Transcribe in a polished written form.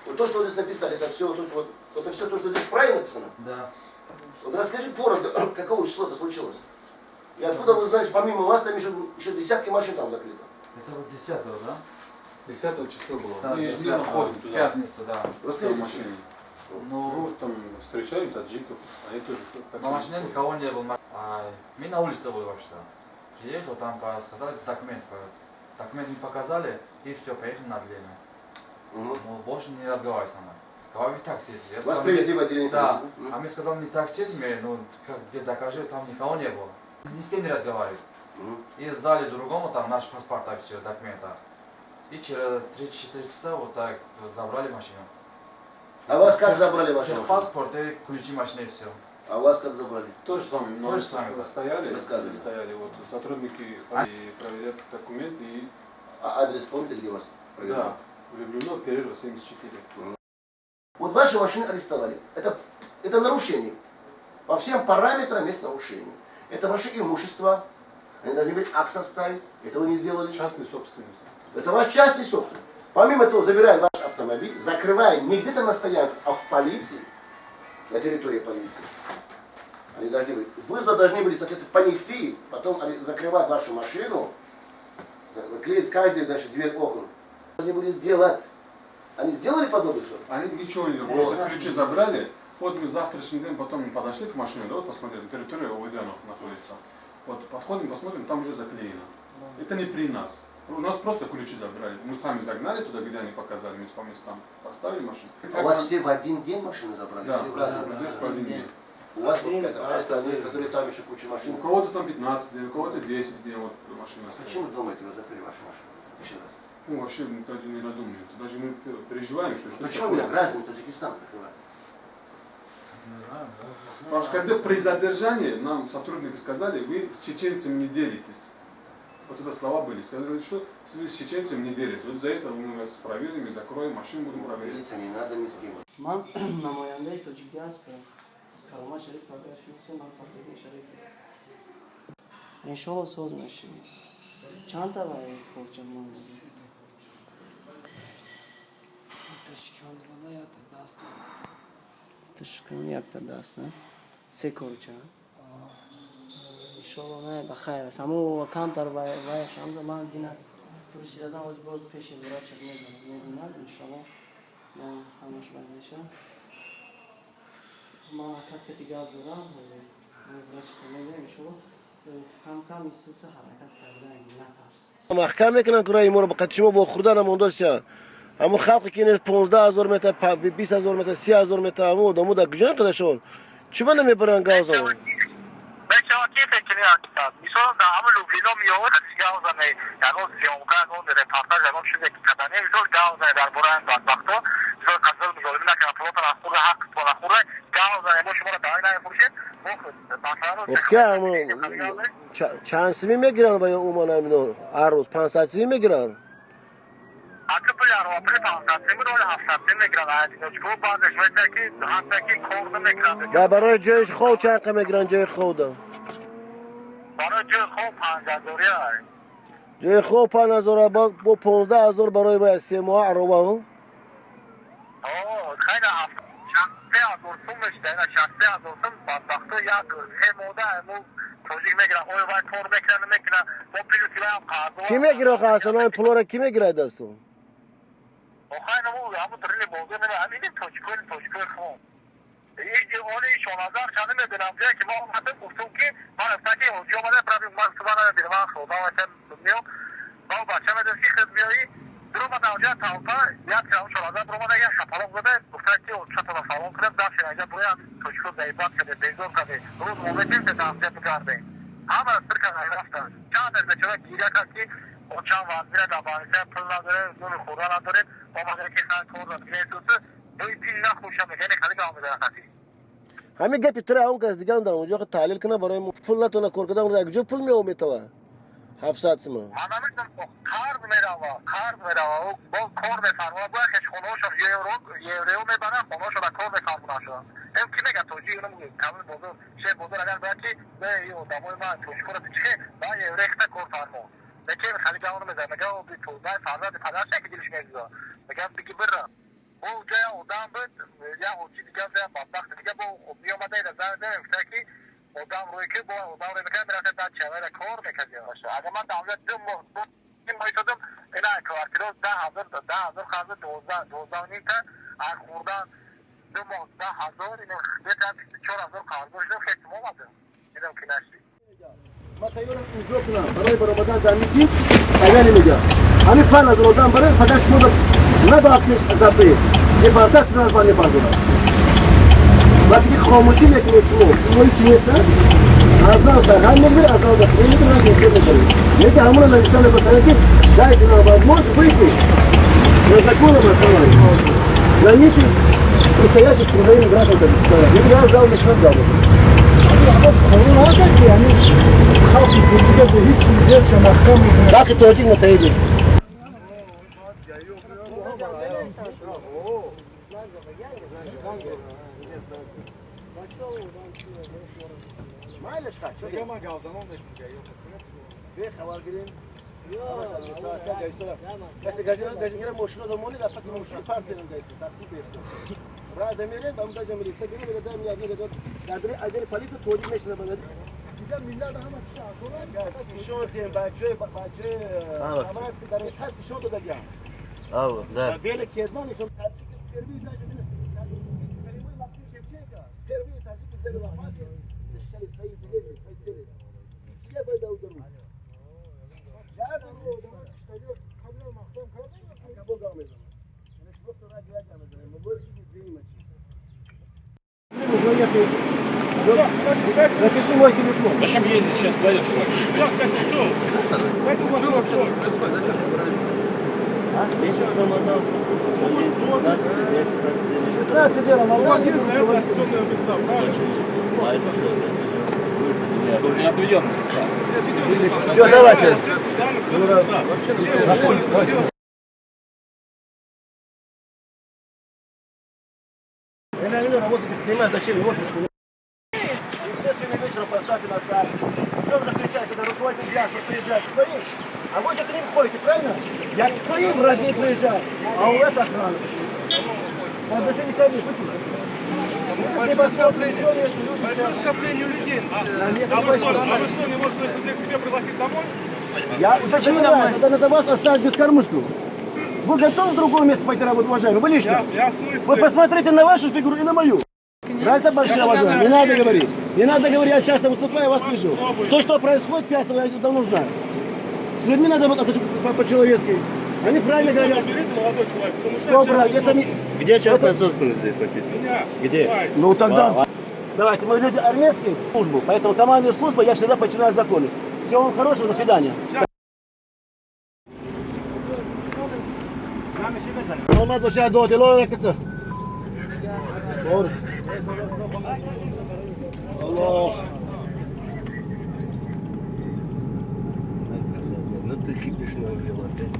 Вот то, что вы здесь написали, это все, то, что, вот, это все то, что здесь правильно написано? Да. Вот расскажи коротко, какого числа это случилось? И откуда вы знаете, помимо вас, там еще десятки машин там закрыто? Это вот 10-го, да? 10 числа было. Да, Мы ежедневно 10-го. ходим туда. Пятница, да. Расскажите. В машине. Ну, Ну, там встречаем таджиков, они тоже... на машине никого не было. А, мы на улице были вообще-то. Приехал, там сказали документ. Документ не показали, и все, поехали на отделение. Мгм. Но больше не разговаривай со мной. Говорю, такси. Я Вас сказал, привезли «Мне- в отделение Да. полиции? А мне сказал, не такси, ну, как, где докажи, там никого не было. Ни с кем не разговаривали. Мгм. И сдали другому там наш паспорт, и все, документы. И через 3-4 часа вот так забрали машину. А вас как забрали вашу машину? Паспорт и ключи машины и все. А вас как забрали? То же самое, но То же самое, да. стояли, Рассказывали. Стояли, вот сотрудники и проверяют документы и... А адрес помните, где вас проверяли? Да, влюблено, перерыв 74. Вот вашу машину арестовали. Это нарушение. По всем параметрам есть нарушение. Это ваше имущество. Они должны были акт составить. Этого не сделали. Частный собственность. Это ваш частный собственность. Помимо этого, забирают ваш автомобиль, закрывая не где-то на стоянке, а в полиции, на территории полиции. Они должны были. Вы должны были, соответственно, понятые, потом они закрывать вашу машину, заклеить каждую, значит, дверь окон. Должны были сделать. Они сделали подобное что? Они ничего не делали, просто ключи забрали. Вот мы завтрашний день потом подошли к машине, да, вот посмотрели, территория ОВД находится. Вот подходим, посмотрим, там уже заклеено. Это не при нас. У нас просто ключи забрали. Мы сами загнали туда, где они показали, мы по местам поставили машину. А у вас все в один день машину забрали? Да, Или в разные? да, здесь по один день. У вас вот это, а остальные, которые там еще куча машин. У кого-то там 15 дней, у кого-то 10 дней вот машина стоит. Почему думаете, вы закрыли вашу машину? Еще раз. Ну, вообще мы даже не задумываемся. Даже мы переживаем, что что-то Почему такое. именно граждане Таджикистана закрывают? Не знаю, Потому что когда при задержании нам сотрудники сказали, вы с чеченцами не делитесь. Вот это слова были. Сказали, что вы с чеченцами не делитесь. Вот за это мы вас проверим и закроем, машину будем проверять. Делиться не надо ни с кем. Ман намояндаи тоҷик диаспора Каромат Шариф, агар шиносем, ман Фахриддин Шариф. Иншолло, соз мешем. Чанда вай порча мон? Ташкан якта даст, на се корча. Иншолло, не ба хайр аст. Ҳамо камтар вай вайаш ман дина пурсидадам, оз боз пеши врача мебинам, иншолло, ман ҳамаш вай мешам. Ман акат кати гап задам, врача мебинам, иншолло, кам-кам истуса ҳаракат кардан, натарс. Маҳкам мекунанд кураи моро ба қати шумо вохӯрда намондоша. Ҳамун халқе ки 15 000 метр, 20 000 метр, 30 000 метр, ҳамун одамо дар куҷоян қадашон? Чиба намебаранд гавзамо? Мешавад ки фекри аксад. Мисол, дар ҳамон Люблино меояд, гав зане, ягон съёмка, ягон репортаж, ягон чизе ки кардане, мисол, гав зане дар бораи ин бадбахто, мисол, қазил музолимӣ накарда, пулотон хӯрда, ҳақтон хӯрда, гав зане, мо шуморо давай намефурӯшем, мо Ки чанд сими мегиранд ва ё уман амино ҳар рӯз 500 сими мегиранд? Ака, пули арова, пули 500 сими, роли 700 сим мегиранд, одиночку, баъзеш меса ки ҳатто ки кор намекунанд. Ва барои ҷои хоб чанд қа мегиранд, ҷои хобда? Барои ҷои хоб 5000-ия. Ҷои хоб 5000, бо 15 000 барои вай 3 моҳ арова. Хайна, 63 000 сум мешуда, ина 63 000 сум бадбахто як 3 моҳда мо тоҷик мегирад. Оё вай кор мекунад, намекунад? Мо плюси вайам қарздор. Кӣ мегирад охи ҳасанои пулора, кӣ мегирад дасту? Охайна, мо ҳамун дарини бозор нема, ҳамин тоҷикои тоҷикои хом они шоназар чанд медонам, ҷое ки мо омадем, гуфтум ки ман гуфтам ки ҳоҷи омада прави, ман суба намебинам, ман худам меом, ба бача медонам ки хид меоӣ. Биромада онҷа талпа, як шоназар биромада, як шапалоқ зада, гуфта ки чатона салом кунем, даст инҷа буроя, тоҷико заибат каде, безор каде, рӯз мо метем дафтя бигардем. Ҳама сир карда рафтанд. Чанд бечора гиря кард ки чанд вазира дар больница пул надорем, нони хӯрда надорем, омадем ки хай кор дил нахӯша мекани, хали гап мезанад хати. Ҳамин гапи тура ҳамон кас дигам дар онҷо таҳлил кунад. Барои пул натона кор кардан, як ҷо пул мео метава 700 сима. Ман намедонам, қарз мерава, қарз мерава, бо кор мефармонад, бояд хеш хонаҳошон евро еврео мебаранд, хонаҳошона кор мефармонашон. Эм ки мега тоҷи камил бозор, шер бозор, агар бояд ки одамои ман тоҷикоро чихе ба еврехта кор фармо. Лекин хали гавро мезанад, мега фарзанди падарша ки дилиш мегуза, мега биги бира. Одам буд, я ҳоҷи дига, я бадбахт дига бо меомада, ира занг зада гуфта ки одам рӯй ки бо одам рӯй мекард, мерафта дар чавайра кор мекард. Агар ман дар онҷа 2 моҳ моистодам, ина квартиро 10 000, 10 000 қарз, 12, 12,5 та ай хӯрдан 2 моҳ 10 000, ина бета 24 000 қарздор шудам, хеле омадам, инам ки нашид. Ма тайёрам имзо кунам барои баромадан дар митинг, агар мегӯям ҳамин 5000 одам барои фақат шумо на ба запрет депортатсия аз ман мебардорад. Вақте ки хомӯшӣ мекунед шумо, шумо ҳеч нестад, аз нав сарҳад мегиред, аз нав захира мекунед, инкор мекунед. Лекин ҳамона навиштан мепасанд, ки дайте нам возможность выйти на законном основании на митинг и стоять с своими гражданами Таджикистана. Я зал нишон дал. Қонун ҳаст, ки ҳамин халқи тоҷика бо ҳеҷ чизеша маҳкам мекунад. Халқи тоҷик муттаҳид нест. Майлаш ха, чо Дига ман гавданон мекунам. Бехабар гирем. Касе гажингера мошино домонид, а паси мошино партиям гайсто, такси бехто. Ра дамеред, ам даҷа милиса гирем, мега даем як мега дар дари отдели полиция тоҷик мешина ба. Дига миллат ҳама чиз арзон. Нишон тем бачаи бачаи Самарский дар ҳақиқат нишон додагиам. Ав, да. Бели Керман нишон таджики впервые даже Калимой Максим Шевченко впервые таджики взяли лопаты, защищали свои интересы, свои цели. И я бы дал дорогу. Қаблан маҳкам кардем. Кабо гав мезанам. Яъне шумо то раги як гав мезанем. Мо бояд исми дуюма чи. Запиши мой телефон. Зачем ездить сейчас платят человек? Что вообще происходит? Зачем собрались? Месяц намотал. 16 16 лет, У вас есть на это отведенные места, правильно? А это что? Не отведенные места. Все, давайте. Специально кто-то места. Вообще, где Я на работу снимаю, зачем его снимать? И все сегодня вечером поставьте на сайт. В чем заключается, когда руководитель диаспоры приезжает к своим, а вы же к ним ходите, правильно? Я к своим родным приезжаю, а у вас охрана. По отношению ко мне, почему? Большое скопление. Большое скопление людей. А вы что, не можете своих людей к себе пригласить домой? Я уже понимаю, тогда надо вас оставить без кормушку. Вы готовы в другое место пойти работать, уважаемый? Вы лично? Я в смысле? Вы посмотрите на вашу фигуру и на мою. Разница большая, уважаемый. Не надо говорить. Не надо говорить, я часто выступаю, вас вижу. То, что происходит пятого, я давно знаю. С людьми надо вот относиться по-человечески. Они правильно говорят. Берите, молодой человек, потому что Что правильно? Это не... Где частная собственность здесь написано? Меня. Где? Ну тогда... Давайте, мы люди армейские, службу, поэтому командную службу я всегда подчиняюсь закону. Всего вам хорошего, до свидания. Olmaz o şey doğru, o yakısı. Doğru. Allah. Ну ты хипишь навел опять.